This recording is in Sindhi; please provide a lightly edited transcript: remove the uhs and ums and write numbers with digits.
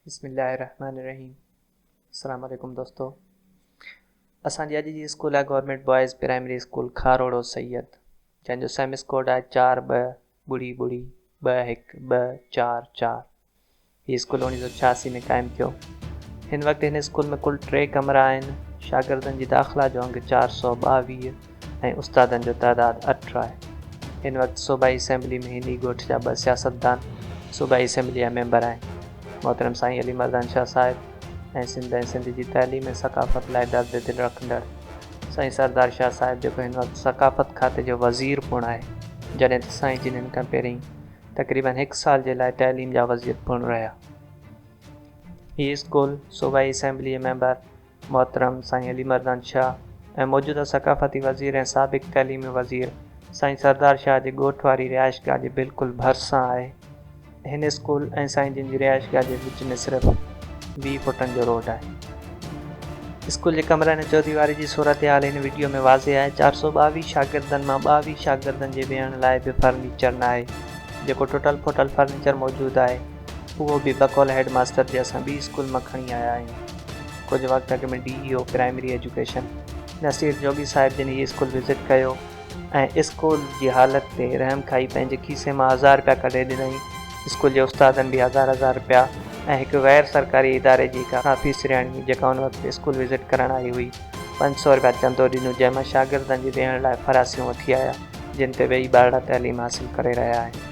بسم الله الرحمن الرحيم السلام عليڪم دوستو اسان جي اڄ جي اسڪول آهي government boys primary school Kharohro Syed جنهن جو سيمس ڪوڊ آهي چار ٻه ٻڙي ٻڙي ٻه هڪ ٻه چار چار هي اسڪول 1986 ۾ قائم ٿيو. هن وقت هن اسڪول ۾ ڪل ٽي ڪمرا آهن. شاگردن جي داخلا جو انگ 422 ۽ استادن جو تعداد اٺ آهي. هن وقت صوبائي اسيمبلي ۾ هن ئي ڳوٺ جا ٻه سياستدان صوبائي اسيمبلي جا ميمبر آهن. محترم سائين علي مردان شاهه صاحب ۽ سنڌ ۽ سنڌ جي تعليم ۽ ثقافت لاء درد دل رکندڙ سائين سردار شاهه صاحب جيڪو هن وقت ثقافت کاتي جو وزير پڻ آهي. جڏهن ته سائين جن هن کان پهرين تقريبن هڪ سال جي لاء تعليم جا وزير پڻ رهيا. هي اسڪول صوبائي اسيمبليء ميمبر محترم سائين علي مردان شاهه ۽ موجوده ثقافتي وزير ۽ سابق تعليمي وزير سائين سردار شاهه جي ڳوٺ واري رهائشگاهه جي بلڪل ڀرسان آهي. هن اسڪول ۽ سائين جن جي رهائشگاهه جي وچ ۾ صرف 20 فوٽن جو روڊ آهي. اسڪول جي ڪمرن ۽ چوديواري جي صورتحال هن وڊيو ۾ واضح آهي. 422 شاگردن مان 22 شاگردن جي ويهڻ لاء به فرنيچر ناهي. جيڪو ٽٽل ڦٽل فرنيچر موجود آهي اهو به بقول هيڊ ماستر جي اسان ٻي اسڪول مان کڻي آيا آهيون. ڪجهه وقت اڳ ۾ D E O primary education Naseer Jogi صاحب جن هي اسڪول وزٽ ڪيو. ۽ اسڪول جي حالت تي رحم کائي پنهنجي کيسي مان هزار رپيا ڪڍي ڏنائين. اسڪول جي استادن به هزار هزار رپيا ۽ هڪ غير سرڪاري اداري جي هڪ آفيسرياڻي جيڪا ان وقت اسڪول وزٽ ڪرڻ آئي هئي 500 رپيا چندو ڏنو جنهن مان شاگردن جي ويهڻ لاء فراسيون وٺي آيا جن تي ويهي ٻارڙا تعليم حاصل ڪري رهيا آهن.